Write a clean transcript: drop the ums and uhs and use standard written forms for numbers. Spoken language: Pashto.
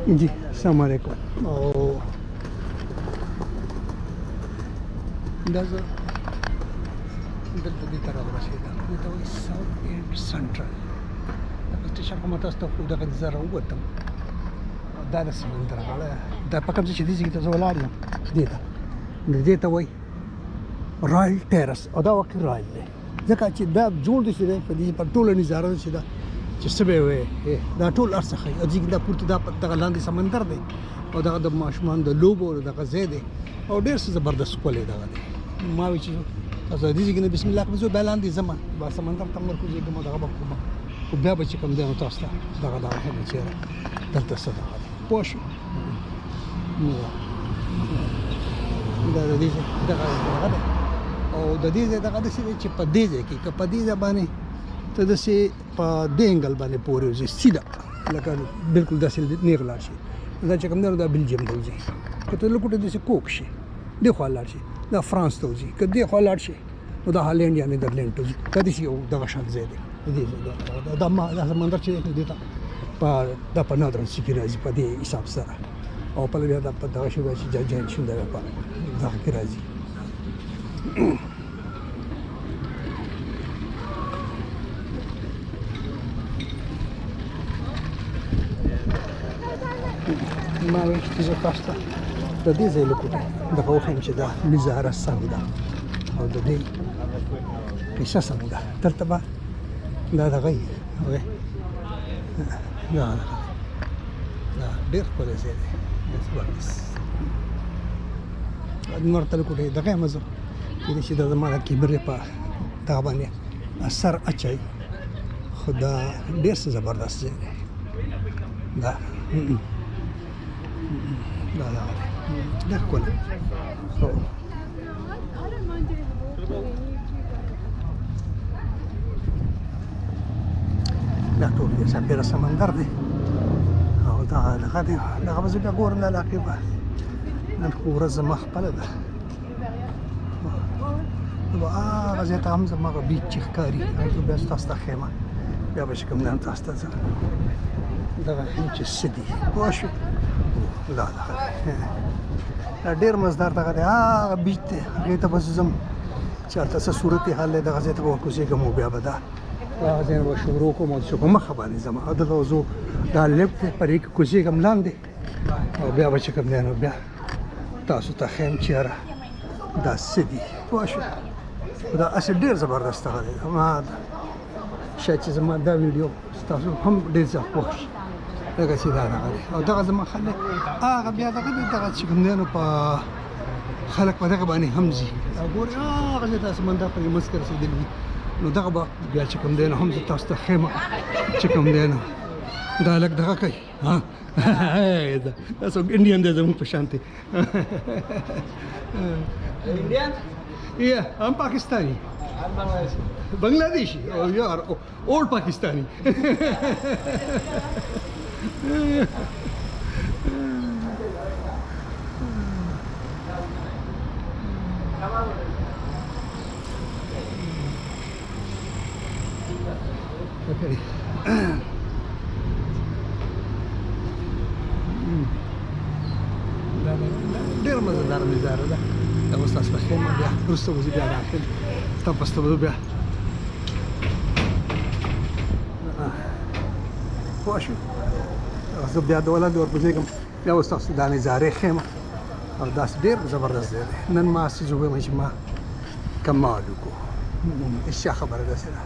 جی السلام علیکم. او دا زه دلته دې ته راورسېدم، دې ته وایي ساوت اینډ سنټرل. دغه سټېشن خو ما تاسو ته خو دغه زه راووتم. دا د سمندر غاړه دا په کوم ځای چې دې ځای ته زه ولاړ یم دې ته، نو دې ته وایي رایل ټیرس، او دا واقعي رایل دی، ځکه چې دا جوړ دی چې دی په دې په ټوله نظاره ده چې دا چې څه به وایې، دا ټول هر څه ښیي. او ځکه دا پورته دا دغه لاندې سمندر دی، او دغه د ماشومان د لوبو دغه ځای دی، او ډېر څه زبردست ښکلی دغه دی. ما وی چې تاسو دې ځای کې نه بسم الله کوم، زه بیا لاندې ځم، به سمندر ته هم ورکوزېږم او دغه به کوم، خو بیا به چې کوم دی نو تاسو ته دغه دغه ښیم چې یاره دلته څه دغه دی، پوه شوې؟ نو دا د دې ځای دغه دغه دی. او د دې ځای دغه داسې دی چې په دې ځای کې که په دې ځای باندې ته داسې په دې انګل باندې پورې وځې سیده، لکه بالکل داسې نېغ لاړ شي، دا چې کوم دی نو دا بلجیم ته وځي. که ته له کوټې داسې کوږ شې دې خوا لاړ شي دا فرانس ته وځي، که دې خوا لاړ شي نو دا هالنډ یا نیدرلینډ ته وځي. دا داسې یو دغه شان ځای دی. د دې ځای دا دا سمندر چې دی دې ته په دا په نادرن سي کې راځي په دې حساب سره، او په بیا دا په دغه شی چې جاین شون دا په دغه کې راځي. ما ویل چې زه تاسو ته د دې ځای له کوټې دغه وښیم چې دا نظاره څنګه ده او د دې قصه څنګه ده. دلته به دا دغه وي، دا دغه دا ډېر ښکلی ځای دی، زبردست. نور ته له کوټې دغه یم زه، کېدای شي دا زما د کیمرې په دغه باندې اثر اچوي، خو دا ډېر څه زبردست ځای دی. دا دا دغه دی، ډېر ښکلی. دا ټول دی چاپېره سمندر دی، او دا دغه دی. دغه به زه بیا ګورم د علاقې به. نن خو ورځ زما خپله ده، نو هغه ځای ته هم زما هغه بیچ چې ښکاري هغه بیا ستاسو ته ښیم، بیا به چې کوم دی هم تاسو ته زه دغه ښیم چې څه دي، پوه شوې؟ دا دغه دی، دا ډېر مزدار دغه دی، هغه بیچ دی، هغې ته به زه ځم چې هلته څه صورتحال دی، دغه ځای ته به ورکوزېږم، او بیا به دا هغه ځای نه به شروع کوم او چې په مخه باندې ځم. او دلته به زه دا لفټ دی، په دې کې کوزېږم لاندې، او بیا به چې کوم دی نو بیا تاسو ته ښیم چې یاره دا څه دي، پوه شوې؟ دا هسې ډېر زبردست دغه دی. ما شاید چې زما دا ویډیو ستاسو هم ډېر زیات خوښ شي، لکه چې دا دغه دی. او دغه زما خیال دی هغه بیا دغه دی، دغه چې کوم دی نو په خلک په دغه باندې هم ځي. او ګورئ هغه ځای ته سمندر په دې منځ کې رسېدلي دي، نو دغه به بیا چې کوم دی نو هم زه تاسو ته ښیم چې کوم دی نو دا لږ دغه کوي. ها دا څوک انډین دی زموږ په شان دی. Indian? Yeah, I'm Pakistani. I'm Bangladeshi. Bangladeshi? Oh, you are old Pakistani. Okay. ډېر مزهدار نظاره ده. دا اوس تاسو ته ښیم، بیا وروسته به زه بیا داخل تاسو ته به بیا پوه شوې؟ زه بیا د ولاندې ورکوزېږم، بیا اوس تاسو ته دا نظارې ښیم. او داسې ډېر زبردست ځای دی. نن ما هسې زه وایم چې ما کمال وکړو، هېڅ چا خبره داسې ده.